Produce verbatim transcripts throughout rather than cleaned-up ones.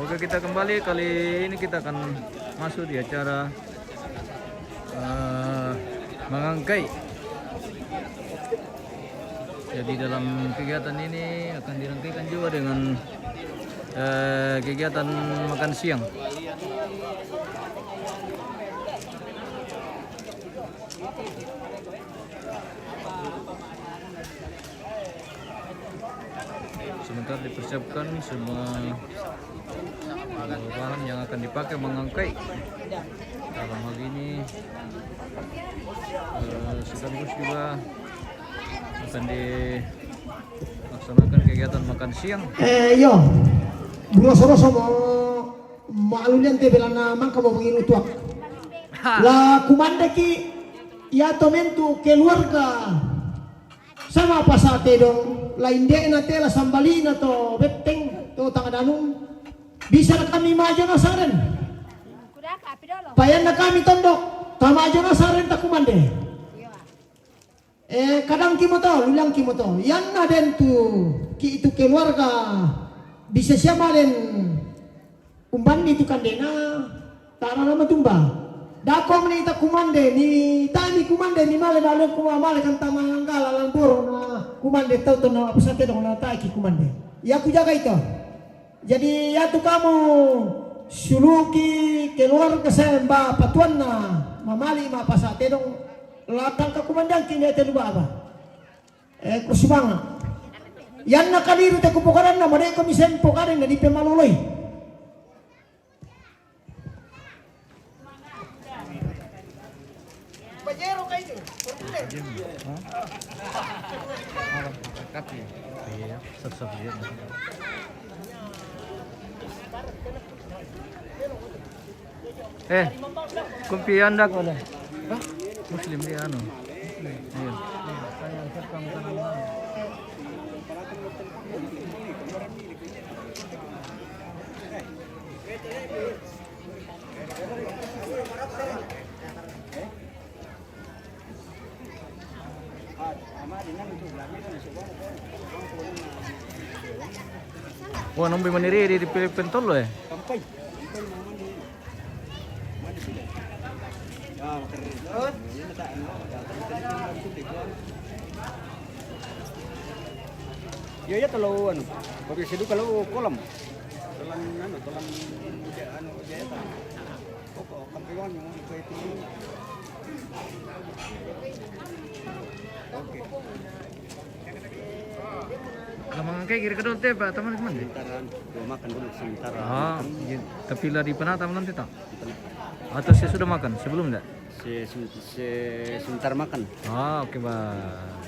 Oke, kita kembali. Kali ini kita akan masuk di acara, eh, mangangkai. Jadi, dalam kegiatan ini akan dirangkaikan juga dengan, eh, kegiatan makan siang. Sementara dipersiapkan semua, eh, bahan yang akan dipakai mangangkai. Dalam hal ini, eh, sekaligus juga akan dilaksanakan kegiatan makan siang. Eh, iyo. Buroso-roso mo, mo alulian te bela na mangka mo mangilu tuak. La kumande ki, ya to mentu keluarga sama pasa tedong, la inde'na te, la sambalina to betteng, to tangadanung. Bisa na kami majo na saren. Payanna kami tondok, tamajo na saren takumande. Eh, kadang ki moto, lulang ki moto. Yanna den tu, ki itu keluarga, bisa siama den umbanni tu kandena, tara lama tumba. Dako meni takumande, ni tani kumande, ni male, male kuma male kan tama anggala lamboro na kumande tau to na apa sate dong na taki kumande. Ya ku jaga itu. Jadi, yatu kamu suluki keluarga saya mba patuanna, mamali ma pasa tedong, latang ka kumandang kini telu baba. Eh, kusubanga. Yanna kaliru te kupokaranna, made ko misempo kadang na dipe maloloi. Eh, kumpi anda ko le. Muslim dia anu. Iya. Wah, nambi maniri di, di Filipin tolo, eh. Iya, iya, tolo anu. Kopi sidu kalau kolam. Kolam anu, kolam anu. Gampang kayak kiri kedua teh, Pak, teman-teman deh. Sementara, dua makan dulu sementara. Ah, iya. Tapi lah di penata nanti tak? Di penata. Atau saya sudah makan sebelum enggak? Se-, se-, sementara makan. Ah, oke, Pak.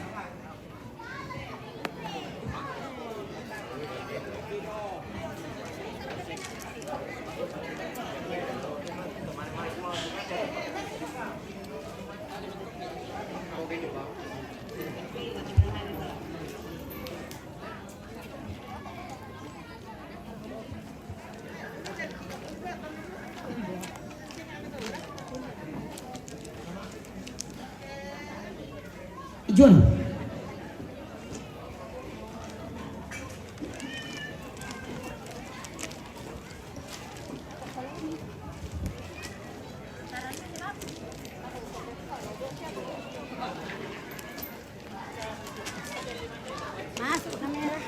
John. Masuk kamera.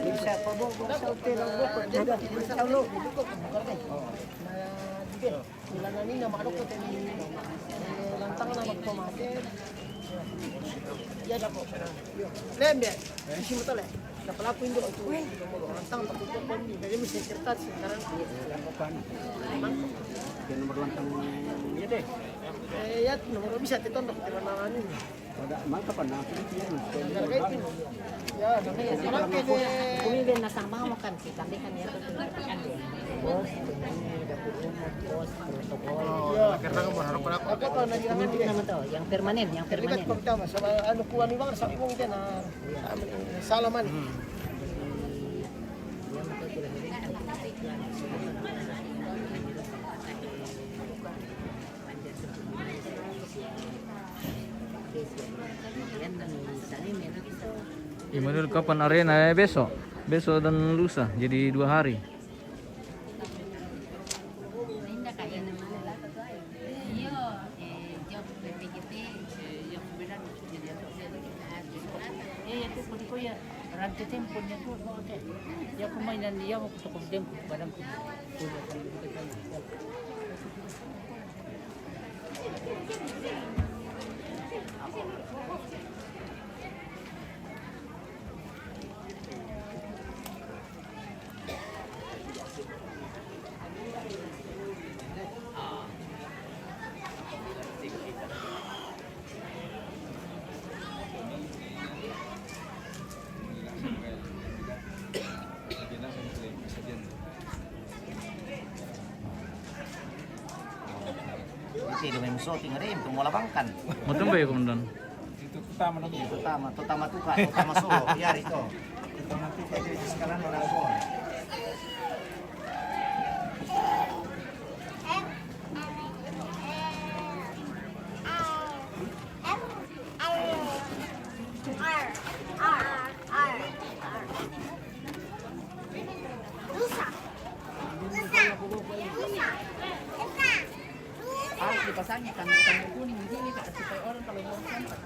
Bisa pa bo, bo, sa hotel ang bukod. Bisa lo. Ulangan ini nama dokter tadi, eh, lantang nama tomate. Iya, ada kok. Lem ya. Isi motor ya. Ada pelaku itu. Lantang pakai kupon ini. Jadi mesti kertas sekarang. Dia nomor lantang, iya deh. Eh, ya, nomor bisa ditondok di mana ini. Mangka pa na, kumi ben na sama makan si tandi kan ya. Bos, ini dapur umum, bos, protokol. Iya. Karena kamu harap apa? Apa tuh, nanti nama tuh, yang permanen, yang permanen. Sama anu kuan bang, sama wong tena. Salaman. Hmm. Yang betul. Immanuel, kapan arena, eh? Besok. Besok dan lusa, jadi dua hari. Ito, lumay mo shooting, ada yung tumula bangkan. Matumba ya, Komandan. Itu pertama dong. Itu pertama, pertama tuka, pertama solo, ya, itu. Pertama tuka, jadi sekarang orang gol. Harus dipasangnya tanda, tanda kuning di sini, Kak, supaya orang kalau mau kontak.